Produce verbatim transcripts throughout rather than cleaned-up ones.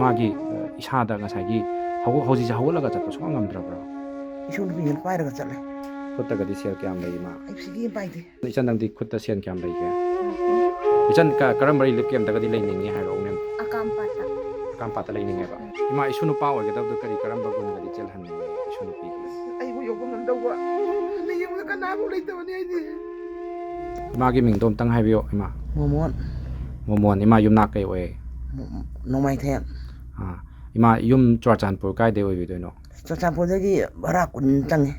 ꯃꯥꯒꯤ, ꯑ, ꯏꯁꯥꯗ ꯉꯁꯥꯏꯒꯤ ꯍꯧ-, ꯍꯧꯖꯤꯛꯁꯦ ꯍꯧꯒꯠꯂꯒ ꯆꯠꯄ ꯁꯨꯡꯉꯝ ꯉꯝꯗ꯭ꯔꯕ꯭ꯔꯣ? ꯏꯁꯨ ꯅꯨꯄꯤꯅ ꯄꯥꯏꯔꯒ ꯆꯠꯂꯦ꯫ ꯈꯨꯠꯇꯒꯗꯤ ꯁꯦꯜ ꯀꯌꯥꯝ ꯂꯩ, ꯏꯃꯥ? ꯑꯩ ꯁꯤꯀꯤ ꯑꯃ ꯄꯥꯏꯗꯦ꯫ ꯏꯆꯟ, ꯅꯪꯗꯤ ꯈꯨꯠꯇ ꯁꯦꯜ ꯀꯌꯥꯝ ꯂꯩꯒꯦ? ꯏꯆꯟ, ꯀ-, ꯀꯔꯝꯕ relief camp ꯇꯒꯗꯤ ꯂꯩꯅꯤꯡꯉꯤ ꯍꯥꯏꯔꯛꯎꯅꯦ꯫ ꯑꯀꯥꯝꯄꯥꯠꯇ꯫ ꯑꯀꯥꯝꯄꯥꯠꯇ ꯂꯩꯅꯤꯡꯉꯦꯕ꯫ ꯏꯃꯥ, ꯏꯁꯨ ꯅꯨꯄꯥ ꯑꯣꯏꯒꯗꯕꯗꯣ ꯀꯔꯤ, ꯀꯔꯝꯕ ꯒꯨꯟꯒꯗꯤ ꯆꯦꯜꯍꯟꯅꯤꯡꯉꯤ ꯏꯁꯨ ꯅꯨꯄꯤꯒꯤ? ꯑꯩꯕꯨ ꯌꯧꯕ ꯉꯝꯗꯧꯕ ꯃꯤ ꯌꯨꯝꯗ ꯀꯅꯥꯕꯨ ꯂꯩꯇꯕꯅꯤ ꯑꯩꯗꯤ꯫ ꯏꯃꯥꯒꯤ ꯃꯤꯡꯗꯣ ꯑꯝꯇꯪ ꯍꯥꯏꯕꯤꯌꯣ, ꯏꯃꯥ꯫ ꯃꯣꯃꯣꯟ꯫ ꯃꯣꯃꯣꯟ꯫ ꯏꯃꯥ ꯌꯨꯝꯅꯥꯛ ꯀꯩ ꯑꯣꯏ? ꯃꯣ-, ꯅꯣꯡꯃꯥꯏꯊꯦꯝ꯫ ꯑꯥ꯫ ꯏꯃꯥ, ꯌꯨꯝ ꯆꯨꯔꯥꯆꯥꯟꯄꯨꯔ ꯀꯥꯏꯗꯩ ꯑꯣꯏꯕꯤꯗꯣꯏꯅꯣ? ꯆꯨꯔꯥꯆꯥꯟꯄꯨꯔꯗꯒꯤ ꯚꯔꯥ ꯀꯨꯟ ꯆꯪꯉꯤ꯫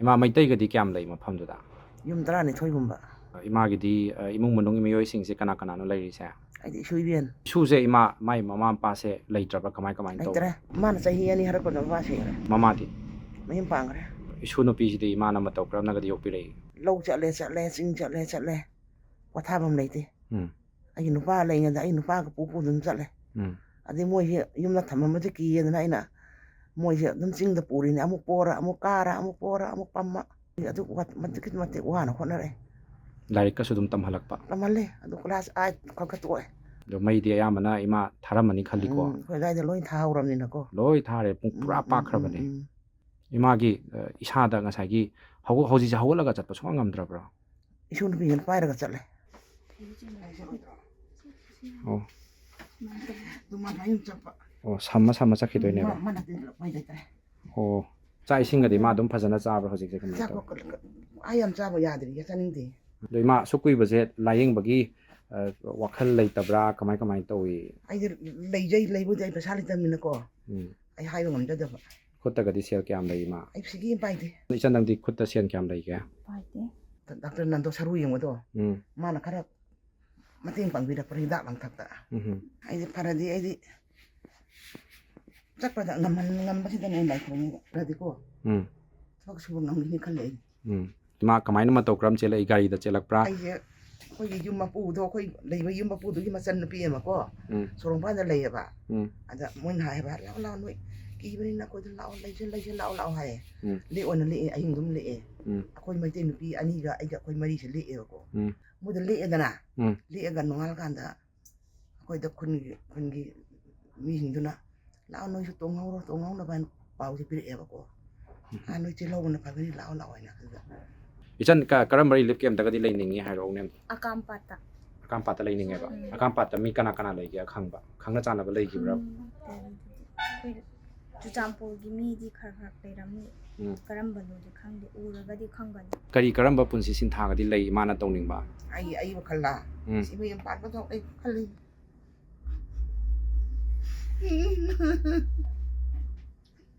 ꯏꯃꯥ, ꯃꯩꯇꯩꯒꯗꯤ ꯀꯌꯥꯝ ꯂꯩ ꯃꯐꯝꯗꯨꯗ? ꯌꯨꯝ ꯇꯔꯥꯅꯤꯊꯣꯏꯒꯨꯝꯕ꯫ ꯏꯃꯥꯒꯤꯗꯤ, ꯑ, ꯏꯃꯨꯡ ꯃꯅꯨꯡꯒꯤ ꯃꯤꯑꯣꯏꯁꯤꯡꯁꯦ ꯀꯅꯥ ꯀꯅꯥꯅꯣ ꯂꯩꯔꯤꯁꯦ? ꯑꯩꯗꯤ ꯏꯁꯨ ꯏꯕꯦꯟ꯫ ꯏꯁꯨꯁꯦ, ꯏꯃꯥ, ꯃꯥꯏ ꯃꯃꯥ ꯃꯄꯥꯁꯦ ꯂꯩꯇ꯭ꯔꯕ? ꯀꯃꯥꯏ ꯀꯃꯥꯏꯅ ꯇꯧ? ꯂꯩꯇ꯭ꯔꯦ꯫ ꯃꯥꯅ ꯆꯍꯤ ꯑꯅꯤ ꯍꯜꯂꯛꯄꯗ ꯃꯄꯥ ꯁꯤꯈ꯭ꯔꯦ꯫ ꯃꯃꯥꯗꯤ? ꯃꯌꯨꯝ ꯄꯥꯟꯈ꯭ꯔꯦ꯫ ꯏꯁꯨ ꯅꯨꯄꯤꯁꯤꯗꯤ ꯏꯃꯥꯅ ꯃꯇꯧ ꯀꯔꯝꯅꯒꯗꯤ ꯌꯣꯛꯄꯤꯔꯛꯏ? ꯂꯧ ꯆꯠꯂꯦ, ꯆꯠꯂꯦ, ꯆꯤꯡ ꯆꯠꯂꯦ, ꯆꯠꯂꯦ꯫ ꯄꯣꯊꯥꯐꯝ ꯂꯩꯇꯦ꯫ ꯎꯝ꯫ ꯑꯩꯒꯤ ꯅꯨꯄꯥ ꯂꯩꯉꯩꯗ ꯑꯩ ꯅꯨꯄꯥꯒ ꯄꯨ ꯄꯨꯗꯨꯅ ꯆꯠꯂꯦ꯫ ꯎꯝ꯫ ꯑꯗꯩ ꯃꯣꯏꯁꯦ ꯌꯨꯝꯗ ꯊꯝꯃꯝꯕꯁꯦ ꯀꯤꯌꯦꯗꯅ ꯑꯩꯅ ꯃꯣꯏꯁꯦ ꯑꯗꯨꯝ ꯆꯤꯡꯗ ꯄꯨꯔꯤꯅꯦ, ꯑꯃꯨꯛ ꯄꯣꯔ, ꯑꯃꯨꯛ ꯀꯥꯔ, ꯑꯃꯨꯛ ꯄꯣꯔ, ꯑꯃꯨꯛ ꯄꯝꯃ꯫ ꯑꯗꯨ ꯋꯥ-, ꯑꯗꯨꯛꯀꯤ ꯃꯇꯤꯛ ꯋꯥꯅ ꯍꯣꯠꯅꯔꯛꯑꯦ꯫ ꯂꯥꯏꯔꯤꯛꯀꯁꯨ ꯑꯗꯨꯝ ꯇꯝꯍꯜꯂꯛꯄ? ꯇꯝꯍꯜꯂꯦ꯫ ꯑꯗꯨ class eight ꯈꯛ ꯈꯛ ꯇꯣꯛꯑꯦ꯫ ꯑꯗꯣ ꯃꯩꯗꯤ ꯑꯌꯥꯝꯕꯅ ꯏꯃꯥ ꯊꯥꯔꯝꯃꯅꯤ ꯈꯜꯂꯤꯀꯣ? ꯎꯝ, ꯑꯩꯈꯣꯏ ꯑꯗꯥꯏꯗ ꯂꯣꯏ ꯊꯥꯍꯧꯔꯕꯅꯤꯅꯀꯣ꯫ ꯂꯣꯏ ꯊꯥꯔꯦ, ꯄꯨꯡ ꯄꯨꯔꯥ ꯎꯝ, ꯎꯝ, ꯎꯝ, ꯄꯥꯛꯈ꯭ꯔꯕꯅꯦ꯫ ꯎꯝ꯫ ꯏꯃꯥꯒꯤ, ꯑ, ꯏꯁꯥꯗ ꯉꯁꯥꯏꯒꯤ ꯍꯧ-, ꯍꯧꯖꯤꯛꯁꯦ ꯍꯧꯒꯠꯂꯒ ꯆꯠꯄ ꯁꯨꯡꯉꯝ ꯉꯝꯗ꯭ꯔꯕ꯭ꯔꯣ? ꯏꯁꯨ ꯅꯨꯄꯤꯁꯤꯅ ꯄꯥꯏꯔꯒ ꯆꯠꯂꯦ꯫ ꯑꯣ꯫ ꯑꯗꯨ ꯃꯥ ꯑꯗꯨꯝ ꯆꯠꯄ꯫ ꯑꯣ, ꯁꯝꯃ ꯁꯝꯃ ꯆꯠꯈꯤꯗꯣꯏꯅꯦꯕ? ꯃꯥ-, ꯃꯥ ꯅꯠꯇꯦ, ꯎꯄꯥꯏ ꯂꯩꯇ꯭ꯔꯦ꯫ ꯑꯣ꯫ ꯆꯥꯛ ꯏꯁꯤꯡꯒꯗꯤ ꯃꯥ ꯑꯗꯨꯝ ꯐꯖꯅ ꯆꯥꯕ꯭ꯔꯣ ꯍꯧꯖꯤꯛꯁꯦ? ꯀꯃꯥꯏꯅ ꯆꯥꯛ ꯇꯧ-, ꯑꯥ, ꯌꯥꯝ ꯆꯥꯕ ꯌꯥꯗ꯭ꯔꯤꯌꯦ, ꯆꯥꯅꯤꯡꯗꯦ꯫ ꯑꯗꯣ ꯏꯃꯥ, ꯑꯁꯨꯛ ꯀꯨꯏꯕꯁꯦ ꯂꯥꯌꯦꯡꯕꯒꯤ, ꯑ, ꯋꯥꯈꯜ ꯂꯩꯇꯕ꯭ꯔꯥ? ꯀꯃꯥꯏ, ꯀꯃꯥꯏꯅ ꯇꯧꯏ? ꯑꯩꯗꯤ ꯂꯩꯖꯩ, ꯂꯩꯕꯨꯗꯤ ꯑꯩ ꯄꯩꯁꯥ ꯂꯩꯇꯕꯅꯤꯅꯀꯣ꯫ ꯎꯝ꯫ ꯑꯩ ꯍꯥꯏꯕ ꯉꯝꯖꯗꯕ꯫ ꯈꯨꯠꯇꯒꯗꯤ ꯁꯦꯜ ꯀꯌꯥꯝ ꯂꯩ, ꯏꯃꯥ? ꯑꯩ ꯁꯤꯀꯤ ꯑꯃ ꯄꯥꯏꯗꯦ꯫ ꯏꯆꯟ, ꯅꯪꯗꯤ ꯈꯨꯠꯇ ꯁꯦꯜ ꯀꯌꯥꯝ ꯂꯩꯒꯦ? ꯄꯥꯏꯗꯦ꯫ ꯗꯥꯛꯇꯔ ꯅꯟꯗꯣ ꯁꯔꯨ ꯌꯦꯡꯕꯗꯣ, ꯎꯝ꯫ ꯃꯥꯅ ꯈꯔ ꯃꯇꯦꯡ ꯄꯥꯡꯕꯤꯔꯛꯄꯅꯤ ꯍꯤꯗꯥꯛ ꯂꯥꯡꯊꯛꯇ꯫ ꯎꯝ꯫ ꯑꯩꯗꯤ ꯐꯔꯗꯤ ꯑꯩꯗꯤ ꯆꯠꯄꯗ ꯉꯝꯍꯟ-, ꯉꯝꯕꯁꯤꯗꯅꯦ ꯑꯩꯅ ꯂꯥꯏ ꯈꯨꯔꯨꯝꯃꯤꯕ꯫ ꯐꯔꯗꯤꯀꯣ, ꯎꯝ꯫ ꯊꯕꯛ ꯁꯨꯕ ꯉꯝꯒꯅꯤ ꯈꯜꯂꯦ ꯑꯩ꯫ ꯎꯝ꯫ ꯏꯃꯥ, ꯀꯃꯥꯏꯅ ꯃꯇꯧ ꯀꯔꯝ ꯆꯦꯜꯂꯛꯏ? ꯒꯥꯔꯤꯗ ꯆꯦꯜꯂꯛꯄ꯭ꯔꯥ? ꯑꯩꯁꯦ ꯑꯩꯈꯣꯏꯒꯤ ꯌꯨꯝ ꯃꯄꯨꯗꯣ, ꯑꯩꯈꯣꯏ ꯂꯩꯕ ꯌꯨꯝ ꯃꯄꯨꯗꯨꯒꯤ ꯃꯆꯟ ꯅꯨꯄꯤ ꯑꯃꯀꯣ, ꯎꯝ꯫ ꯁꯣꯔꯣꯡꯄꯥꯟꯗ ꯂꯩꯌꯦꯕ꯫ ꯎꯝ꯫ ꯑꯗ ꯃꯣꯏꯅ ꯍꯥꯏꯌꯦꯕ, "ꯂꯥꯛꯑꯣ, ꯂꯥꯛꯑꯣ, ꯅꯣꯏ ꯀꯤꯕꯅꯤꯅ ꯑꯩꯈꯣꯏꯗ ꯂꯥꯛꯑꯣ, ꯂꯩꯁꯦ, ꯂꯩꯁꯦ, ꯂꯥꯛꯑꯣ, ꯂꯥꯛꯑꯣ" ꯍꯥꯏꯌꯦ꯫ ꯎꯝ꯫ ꯂꯦꯛꯑꯣꯅ ꯂꯦꯛꯑꯦ, ꯑꯍꯤꯡ ꯑꯗꯨꯝ ꯂꯦꯛꯑꯦ꯫ ꯎꯝ꯫ ꯑꯩꯈꯣꯏ ꯃꯩꯇꯩ ꯅꯨꯄꯤ ꯑꯅꯤꯒ ꯑꯩꯒ ꯑꯩꯈꯣꯏ ꯃꯔꯤꯁꯦ ꯂꯦꯛꯑꯦꯕꯀꯣ꯫ ꯎꯝ꯫ ꯃꯣꯏꯗ ꯂꯦꯛꯑꯦꯗꯅ, ꯎꯝ꯫ ꯂꯦꯛꯑꯒ ꯅꯣꯡꯉꯥꯜꯂꯀꯥꯟꯗ ꯑꯩꯈꯣꯏꯗ ꯈꯨꯟꯒꯤ, ꯈꯨꯟꯒꯤ ꯃꯤꯁꯤꯡꯗꯨꯅ, "ꯂꯥꯛꯑꯣ, ꯅꯣꯏꯁꯨ ꯇꯣꯡꯍꯧꯔꯣ, ꯇꯣꯡꯍꯧꯅꯕ" ꯍꯥꯏꯅ ꯄꯥꯎꯁꯦ ꯄꯤꯔꯛꯑꯦꯕ ꯀꯣ꯫ "ꯑꯥ, ꯅꯣꯏ ꯆꯦꯜꯍꯧꯕꯅ ꯐꯒꯅꯤ, ꯂꯥꯛꯑꯣ, ꯂꯥꯛꯑꯣ" ꯍꯥꯏꯅ꯫ ꯑꯗꯨꯗ ꯏꯆꯟ, ꯀ-, ꯀꯔꯝꯕ relief camp ꯇꯒꯗꯤ ꯂꯩꯅꯤꯡꯉꯤ ꯍꯥꯏꯔꯛꯎꯅꯦ? ꯑꯀꯥꯝꯄꯥꯠꯇ꯫ ꯑꯀꯥꯝꯄꯥꯠꯇ ꯂꯩꯅꯤꯡꯉꯦꯕ? ꯎꯝ꯫ ꯑꯀꯥꯝꯄꯥꯠꯇ ꯃꯤ ꯀꯅꯥ ꯀꯅꯥ ꯂꯩꯒꯦ ꯑꯈꯪꯕ? ꯈꯪꯅ ꯆꯥꯟꯅꯕ ꯂꯩꯈꯤꯕ꯭ꯔꯥ? ꯈꯪꯗꯦ ꯑꯗꯨꯗꯤ꯫ ꯑꯩꯈꯣꯏ ꯆꯨꯔꯆꯥꯟꯄꯨꯔꯒꯤ ꯃꯤꯗꯤ ꯈꯔ ꯈꯔ ꯂꯩꯔꯝꯅꯤ꯫ ꯎꯝ꯫ ꯀꯔꯝꯕꯅꯣꯗꯤ ꯈꯪꯗꯦ, ꯎꯔꯒꯗꯤ ꯈꯪꯒꯅꯤ꯫ ꯀꯔꯤ, ꯀꯔꯝꯕ ꯄꯨꯟꯁꯤ ꯁꯤꯟꯊꯥꯒꯗꯤ ꯂꯩ ꯏꯃꯥꯅ ꯇꯧꯅꯤꯡꯕ? ꯑꯩ, ꯑꯩ ꯋꯥꯈꯜꯂ? ꯎꯝ꯫ ꯁꯤ ꯃꯌꯨꯝ ꯄꯥꯟꯕꯗꯣ ꯑꯩ ꯈꯜꯂꯤ꯫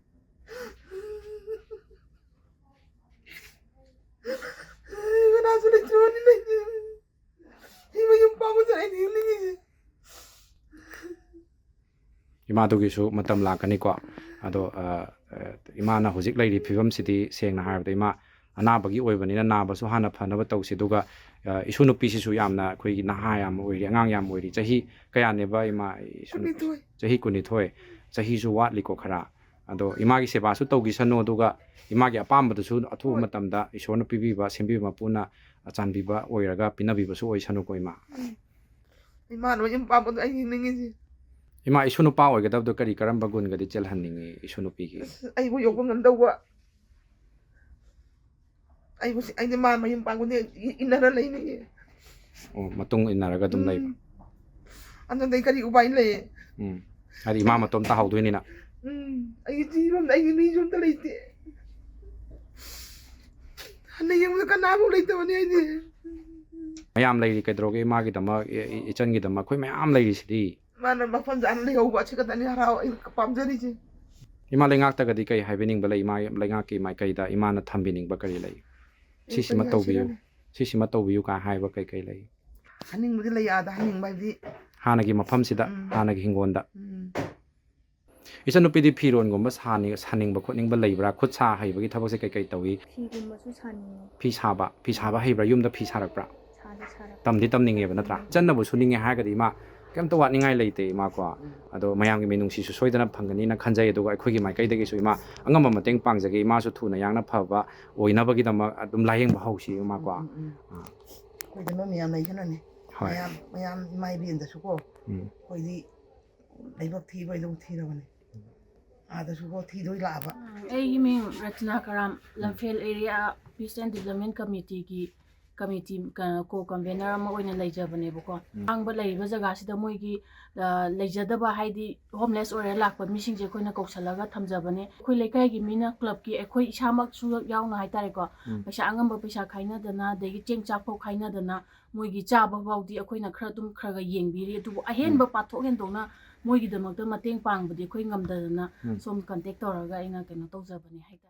ꯀꯅꯥꯁꯨ ꯂꯩꯇ꯭ꯔꯕꯅꯤꯅ ꯑꯩꯗꯤ, ꯑꯩ ꯃꯌꯨꯝ ꯄꯥꯟꯕꯁꯦ ꯑꯩꯗꯤ ꯌꯦꯡꯅꯤꯡꯉꯤꯁꯦ꯫ ꯏꯃꯥꯗꯨꯒꯤꯁꯨ ꯃꯇꯝ ꯂꯥꯛꯀꯅꯤꯀꯣ꯫ ꯑꯗꯣ, ꯑ, ꯑ, ꯏꯃꯥꯅ ꯍꯧꯖꯤꯛ ꯂꯩꯔꯤ ꯐꯤꯕꯝꯁꯤꯗꯤ, ꯁꯦꯡꯅ ꯍꯥꯏꯔꯕꯗ, ꯏꯃꯥ ꯑꯅꯥꯕꯒꯤ ꯑꯣꯏꯕꯅꯤꯅ, ꯅꯥꯕꯁꯨ ꯍꯥꯟꯅ ꯐꯅꯕ ꯇꯧꯁꯤ꯫ ꯑꯗꯨꯒ, ꯑ, ꯏꯁꯨ ꯅꯨꯄꯤꯁꯤꯁꯨ ꯌꯥꯝꯅ ꯑꯩꯈꯣꯏꯒꯤ ꯅꯍꯥ ꯌꯥꯝ ꯑꯣꯏꯔꯤ, ꯑꯉꯥꯡ ꯌꯥꯝ ꯑꯣꯏꯔꯤ꯫ ꯆꯍꯤ ꯀꯌꯥꯅꯦꯕ ꯏꯃꯥ? ꯏꯁꯨ ꯅꯨꯄꯤ-, ꯀꯨꯟꯅꯤꯊꯣꯏ꯫ ꯆꯍꯤ ꯀꯨꯟꯅꯤꯊꯣꯏ꯫ ꯆꯍꯤꯁꯨ ꯋꯥꯠꯂꯤꯀꯣ ꯈꯔ꯫ ꯑꯗꯣ ꯏꯃꯥꯒꯤ ꯁꯦꯕꯥꯁꯨ ꯇꯧꯈꯤꯁꯅꯨ, ꯑꯗꯨꯒ ꯏꯃꯥꯒꯤ ꯑꯄꯥꯝꯕꯗꯨꯁꯨ ꯑꯊꯨꯕ ꯍꯣꯏ꯫ ꯃꯇꯝꯗ ꯏꯁꯣꯔꯅ ꯄꯤꯕꯤꯕ, ꯁꯦꯝꯕꯤꯕ ꯃꯄꯨꯅ ꯆꯥꯟꯕꯤꯕ ꯑꯣꯏꯔꯒ ꯄꯤꯅꯕꯤꯕꯁꯨ ꯑꯣꯏꯁꯅꯨꯀꯣ, ꯏꯃꯥ꯫ ꯎꯝ꯫ ꯏꯃꯥꯅ ꯃꯌꯨꯝ ꯄꯥꯟꯕꯗꯣ ꯑꯩ ꯌꯦꯡꯅꯤꯡꯉꯤꯁꯦ꯫ ꯏꯃꯥ, ꯏꯁꯨ ꯅꯨꯄꯥ ꯑꯣꯏꯒꯗꯕꯗꯣ ꯀꯔꯤ ꯀꯔꯝꯕ ꯒꯨꯟꯒꯗꯤ ꯆꯦꯜꯍꯟꯅꯤꯡꯉꯤ ꯏꯁꯨ ꯅꯨꯄꯤꯒꯤ? ꯑꯁ, ꯑꯩꯕꯨ ꯌꯣꯛꯄ ꯉꯝꯗꯧꯕ꯫ ꯑꯩꯕꯨ ꯁꯤ-, ꯑꯩꯗꯤ ꯃꯥ ꯃꯌꯨꯝ ꯄꯥꯟꯕꯗꯤ ꯏ-, ꯏꯟꯅꯔ ꯂꯩꯅꯤꯡꯉꯤ꯫ ꯑꯣ, ꯃꯇꯨꯡ ꯏꯟꯅꯔꯒ ꯑꯗꯨꯝ ꯂꯩꯕ? ꯎꯝ꯫ ꯑꯗꯨꯗꯩ ꯀꯔꯤ ꯎꯄꯥꯏ ꯂꯩ? ꯎꯝ꯫ ꯍꯥꯏꯗꯤ ꯏꯃꯥ ꯃꯇꯣꯝ ꯇꯥꯍꯧꯗꯣꯏꯅꯤꯅ꯫ ꯎꯝ꯫ ꯑꯩꯒꯤ ꯊꯤꯐꯝꯗ ꯑꯩꯒꯤ ꯃꯤꯁꯨ ꯑꯝꯇ ꯂꯩꯇꯦ꯫ ꯍꯟꯅ ꯌꯦꯡꯕꯗ ꯀꯅꯥꯃꯨꯛ ꯂꯩꯇꯕꯅꯤ ꯑꯩꯗꯤ꯫ ꯃꯌꯥꯝ ꯂꯩꯔꯤ ꯀꯩꯗꯧꯔꯒꯦ ꯏꯃꯥꯒꯤꯗꯃꯛ, ꯏ-, ꯏ-, ꯏꯆꯟꯒꯤꯗꯃꯛ ꯑꯩꯈꯣꯏ ꯃꯌꯥꯝ ꯂꯩꯔꯤꯁꯤꯗꯤ꯫ ꯃꯥꯅ ꯃꯐꯝ ꯆꯥꯅ ꯂꯩꯍꯧꯕ ꯑꯁꯤ ꯈꯛꯇꯅꯤ ꯍꯔꯥꯎ ꯑꯩꯅ ꯄꯥꯝꯖꯔꯤꯁꯦ꯫ ꯏꯃꯥ ꯂꯩꯉꯥꯛꯇꯒꯗꯤ ꯀꯩ ꯍꯥꯏꯕꯤꯅꯤꯡꯕ ꯂꯩ? ꯏꯃꯥ ꯂꯩꯉꯥꯛꯀꯤ ꯃꯥꯏꯀꯩꯗ ꯏꯃꯥꯅ ꯊꯝꯕꯤꯅꯤꯡꯕ ꯀꯔꯤ ꯂꯩ? ꯑꯩ ꯁꯤꯁꯤꯃ ꯀꯔꯤ ꯇꯧꯕꯤꯌꯨ, ꯍꯥꯏꯁꯤꯔꯅꯦ? ꯁꯤꯁꯤꯃ ꯇꯧꯕꯤꯌꯨ ꯀꯥꯏ ꯍꯥꯏꯕ ꯀꯩ ꯀꯩ ꯂꯩ? ꯍꯥꯏꯅꯤꯡꯕꯗꯤ ꯂꯩ, ꯑꯥꯗ ꯍꯥꯏꯅꯤꯡꯕ ꯍꯥꯏꯕꯗꯤ ꯍꯥꯟꯅꯒꯤ ꯃꯐꯝꯁꯤꯗ, ꯎꯝ꯫ ꯍꯥꯟꯅꯒꯤ ꯍꯤꯡꯒꯣꯜꯗ꯫ ꯎꯝ꯫ ꯏꯆꯟꯅꯨꯄꯤꯗꯤ ꯐꯤꯔꯣꯟꯒꯨꯝꯕ ꯁꯥꯅꯤ-, ꯁꯥꯅꯤꯡꯕ ꯈꯣꯠꯅꯤꯡꯕ ꯂꯩꯕ꯭ꯔꯥ? ꯈꯨꯠ ꯁꯥ ꯍꯩꯕꯒꯤ ꯊꯕꯛꯁꯦ ꯀꯩ ꯀꯩ ꯇꯧꯏ? ꯐꯤꯒꯨꯝꯕꯁꯨ ꯁꯥꯅꯤꯡꯉꯤ꯫ ꯐꯤ ꯁꯥꯕ, ꯐꯤ ꯁꯥꯕ ꯍꯩꯕ꯭ꯔꯥ? ꯌꯨꯝꯗ ꯐꯤ ꯁꯥꯔꯛꯄ꯭ꯔꯥ? ꯁꯥꯗꯤ ꯁꯥꯔꯛꯇꯦ꯫ ꯇꯝꯗꯤ ꯇꯝꯅꯤꯡꯉꯦꯕ ꯅꯠꯇ꯭ꯔꯥ? ꯎꯝ꯫ ꯏꯆꯟꯅꯕꯨ ꯁꯨꯅꯤꯡꯉꯦ ꯍꯥꯏꯔꯒꯗꯤ ꯏꯃꯥ ꯀꯩꯝꯇ ꯋꯥꯠꯅꯤꯡꯉꯥꯏ ꯂꯩꯇꯦ ꯏꯃꯥꯀꯣ꯫ ꯎꯝ꯫ ꯑꯗꯣ ꯃꯌꯥꯝꯒꯤ ꯃꯤꯅꯨꯡꯁꯤꯁꯨ ꯁꯣꯏꯗꯅ ꯐꯪꯒꯅꯤꯅ ꯈꯟꯖꯩ꯫ ꯑꯗꯨꯒ ꯑꯩꯈꯣꯏꯒꯤ ꯃꯥꯏꯀꯩꯗꯒꯤꯁꯨ ꯏꯃꯥ ꯑꯉꯝꯕ ꯃꯇꯦꯡ ꯄꯥꯡꯖꯒꯦ꯫ ꯏꯃꯥꯁꯨ ꯊꯨꯅ ꯌꯥꯡꯅ ꯐꯕ ꯑꯣꯏꯅꯕꯒꯤꯗꯃꯛ ꯑꯗꯨꯝ ꯂꯥꯌꯦꯡꯕ ꯍꯧꯁꯤ ꯏꯃꯥꯀꯣ꯫ ꯎꯝ, ꯎꯝ, ꯎꯝ꯫ ꯑꯥ꯫ ꯑꯩꯈꯣꯏꯗꯅ ꯃꯌꯥꯝ ꯂꯩꯁꯅꯅꯤ꯫ ꯍꯣꯏ꯫ ꯃꯌꯥꯝ, ꯃꯌꯥꯝ ꯏꯃꯥ ꯏꯕꯦꯟꯗꯁꯨꯀꯣ꯫ ꯎꯝ꯫ ꯑꯩꯈꯣꯏꯗꯤ ꯂꯥꯏꯕꯛ ꯊꯤꯕ ꯍꯥꯏꯗꯨ ꯊꯤꯔꯕꯅꯤ꯫ ꯑꯥꯗꯁꯨꯀꯣ ꯊꯤꯗꯣꯏ ꯂꯥꯛꯑꯕ꯫ ꯑꯩꯒꯤ ꯃꯤꯡ Rachna Karam, Lamphel area peace and development ꯀꯃꯤꯇꯤꯒꯤ ꯀꯃꯤꯇꯤ ꯀꯣ ꯀꯟꯚꯦꯅꯔ ꯑꯃ ꯑꯣꯏꯅ ꯂꯩꯖꯕꯅꯦꯕꯀꯣ꯫ ꯑꯍꯥꯡꯕ ꯂꯩꯔꯤꯕ ꯖꯒꯥꯁꯤꯗ ꯃꯣꯏꯒꯤ ꯑ, ꯂꯩꯖꯗꯕ, ꯍꯥꯏꯗꯤ ꯍꯣꯝꯂꯦꯁ ꯑꯣꯏꯔ ꯂꯥꯛꯄ ꯃꯤꯁꯤꯡꯁꯦ ꯑꯩꯈꯣꯏꯅ ꯀꯧꯁꯜꯂꯒ ꯊꯝꯖꯕꯅꯦ꯫ ꯑꯩꯈꯣꯏ ꯂꯩꯀꯥꯏꯒꯤ ꯃꯤꯅ, ꯀ꯭ꯂꯕꯀꯤ ꯑꯩꯈꯣꯏ ꯏꯁꯥꯃꯛꯁꯨ ꯌꯥꯎꯅ ꯍꯥꯏꯇꯥꯔꯦꯀꯣ, ꯎꯝ. ꯄꯩꯁꯥ ꯑꯉꯝꯕ ꯄꯩꯁꯥ ꯈꯥꯏꯅꯗꯅ, ꯑꯗꯒꯤ ꯆꯦꯡ ꯆꯥꯛ ꯐꯥꯎ ꯈꯥꯏꯅꯗꯅ, ꯃꯣꯏꯒꯤ ꯆꯥꯕ ꯐꯥꯎꯗꯤ ꯑꯩꯈꯣꯏꯅ ꯈꯔ ꯑꯗꯨꯝ ꯈꯔ ꯈꯔ ꯌꯦꯡꯕꯤꯔꯤ꯫ ꯑꯗꯨꯕꯨ ꯑꯍꯦꯟꯕ ꯄꯥꯊꯣꯛ ꯍꯦꯟꯗꯣꯛꯅ ꯃꯣꯏꯒꯤꯗꯃꯛꯇ ꯃꯇꯦꯡ ꯄꯥꯡꯕꯗꯤ ꯑꯩꯈꯣꯏ ꯉꯝꯗꯗꯅ ꯎꯝ. ꯁꯣꯝ ꯀꯟꯇꯦꯛ ꯇꯧꯔꯒ ꯑꯩꯅ ꯀꯩꯅꯣ ꯇꯧꯖꯕꯅꯦ ꯍꯥꯏꯇꯥꯔꯦ꯫